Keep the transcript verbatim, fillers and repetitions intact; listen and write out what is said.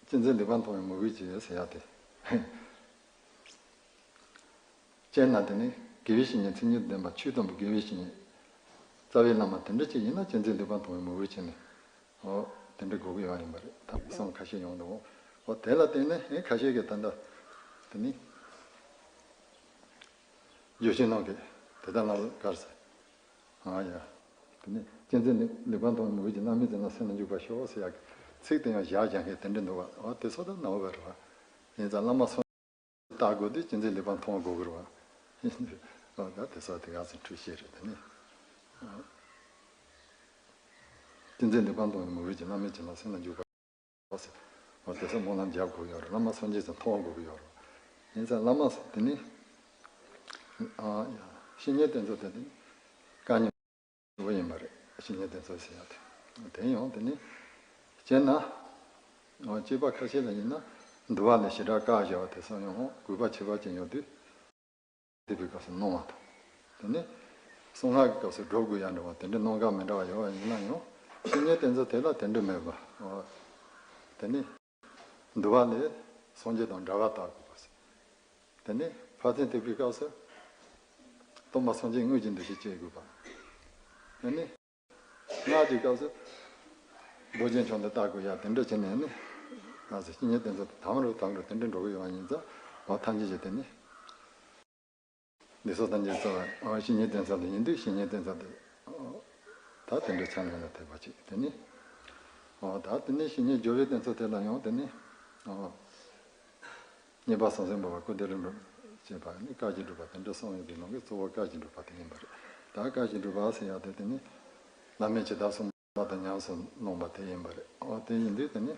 གཅན་གཟན་ལེགས་པར་མཐོང་བའི་མོས་གུས་ཀྱིས་ཟེར་ཡ་དེ། སྤྱིར་ན་དེ་ནི་དགེ་བའི་བཤེས་གཉེན་མཚན་ཉིད་ལྡན་པ་ཆོས་དང་པོའི་དགེ་བའི་བཤེས་གཉེན། རྩ་བའི་བླ་མ་དེ་འདྲ་ཅིག་ཡིན་ན་གཅན་གཟན་ལེགས་པར་མཐོང་བའི་མོས་གུས་བྱས་ནས། འོ། དེ་འདྲ་དགོས་ཀྱི་ཡོད་ཡིན་པ་རེད། ད་གསུང་ཁ་ཤས་ཡོང་འདུག་འོ་དེ་ལ་བརྟེན་ནས་ཨེ་ཁ་ཤས་ཀྱིས་ད་ལྟ་དེ་ནི་བརྗོད་བྱེད་ནང་གི་དེ་ལྟར་ན་དཀར་ཟེར། ཨ་ཡ། དེ་ནི་གཅན་གཟན་ལེགས་པར་མཐོང་བའི་མོས་གུས་ཀྱིས། བླ་མའི་མཛད་རྣམ་སེམས་ལ་འཇུག་པར་ཤོག་ཟེར་ཡག་གི་ཚིག་དེ་ཡང་བཞག་ཀྱང་གི་དེ་འདྲ་འདུག་བ། འོ་དེ་ཚོ་ད་ནོར་བ་རེད་བ། ཡིན་ཙང་བླ་མ་སངས་རྒྱས་ལྟ་དགོས་དུས་གཅན་གཟན་ལེགས་པར་མཐོང་དགོས་ཀྱི་རེད་བ། ཨ་ད་དེ་ཚོ་དེ་ག་ཚོད་འཁྲུལ་བཤད་རེད་དེ་ནི། གཅན་གཟན་ལེགས་པར་མཐོང་བའི་མོས་གུས་ཀྱིས། བླ་མའི་མཛད་རྣམ་སེམས་ལ་འཇུག་པར་ཟེར། འོ་དེ་ཚོ་སྨོན་ལམ་རྒྱག་དགོས་ཡོད་རེད། བླ་མ་སངས་རྒྱས་ཀྱིས་མཐོང་དགོས་ཀྱི་ཡོད་རེད། ཡིན་ཙང་བླ་མ་དེ་ནི། ཨ་ཡ། བཤེས་གཉེན་དེ་ཚོ་དེ་ནི་བཀའ་ཉན་བོ་ཡིན་པ་རེད། བཤེས་གཉེན་དེ་ཚོ་ཟེར་ཡ་དེ། དེ་ཡང་དེ་ནི་སྤྱིར་ན། འོ་སྐྱེས་པ་ཁ་ཤས་ལ་ཡིན་ན་འདུལ་བ་ལས་ཞེ་དྲག་བཀའ་བཞག་པ་དེ་ཚོ་ཡང་དགོས་པ་ཁྱད་པར་ཅན་ཡོད་དུས། འདུལ་བའི་སྐབས་སུ་གནང་བ་དང་། དེ་ནས་གསང་སྔགས་ཀྱི་སྐབས་སུ་སྒྲུབ་དགོས་ཡ་འདྲ་བ་དེ་འདྲ་གནང་ག་མི་འདྲ་བ་ཡོད་པ་ཡིན་ན་ཡང་། བཤེས་གཉེན་དེ་ཚོ་དེ་ལ་དེ་འདྲ་མེད་པ། འོ། དེ་ནས་འདུལ་བ་ལས་སངས་རྒྱས་དང་འདྲ་བ་ལྟ་དགོས་པ་ཟེར། དེ་ནས་ཕར་ཕྱིན་ཐེག་པའི་སྐབས་སུ་སྟོན་པ་སངས་རྒྱས་དངོས་ཀྱི་འདུ་ཤེས་བསྐྱེད་དགོས་པ། དེ་ནས་སྔགས་ཀྱི་སྐབས་སུ་རྡོ་རྗེ་འཆང་དུ་ལྟ་དགོས་ཡ་དེ་འདྲ་བྱས་ནས་ནི། ག་ཟེར། བཤེས་གཉེན་དེ་ཚོ་དང་རུ་དང་རུ་དེ་འདྲ་འགྲོ་གི་ཡོད་པ་ཡིན་ཙང་། འོ་ཐམས་ཅད་ཀྱིས་དེ་ནི། འདི་ཚོ་ཐམས་ཅད་ཚོ་བཤེས་གཉེན་དེ་ཚོ་ལ་ཡིན་དུས་བཤེས་གཉེན་དེ་ཚོ་དེ། ད་དེ་འདྲ་ཆ་ལ་ལ་ཐེག་པ་ཅིག་དེ་ནི། འོ་ད་དེ་ནི་བཤེས་གཉེན་སྦྱོར་བའི་དེ་ཚོ་དེ་ལ་ཡང་དེ་ནི། འོ། གཉེར་པ་ཟང་ཟིང་འབར་བ་སྐུ་དེ་རིང་འགྲོ་ཅེས་པ་ནི་བཀའ་བཞིན་སྒྲུབ་པ་དེ་འདྲ་གསུངས་ཡོད་པའི་ནང་གི་གཙོ་བོ་བཀའ་བཞིན་སྒྲུབ་པ་དེ་ཡིན་པ་རེད། ད་བཀའ་བཞིན་སྒྲུབ་པ་ཟེར་ཡག་དེ་དེ་ནི་བླ་མས་ཇི་ལྟར་གསུངས་པ་དང་ཉམས་སུ་བླངས་པ་དེ་ཡིན་པ་རེད། འོ་དེ་ཡིན་དུས་དེ་ནི་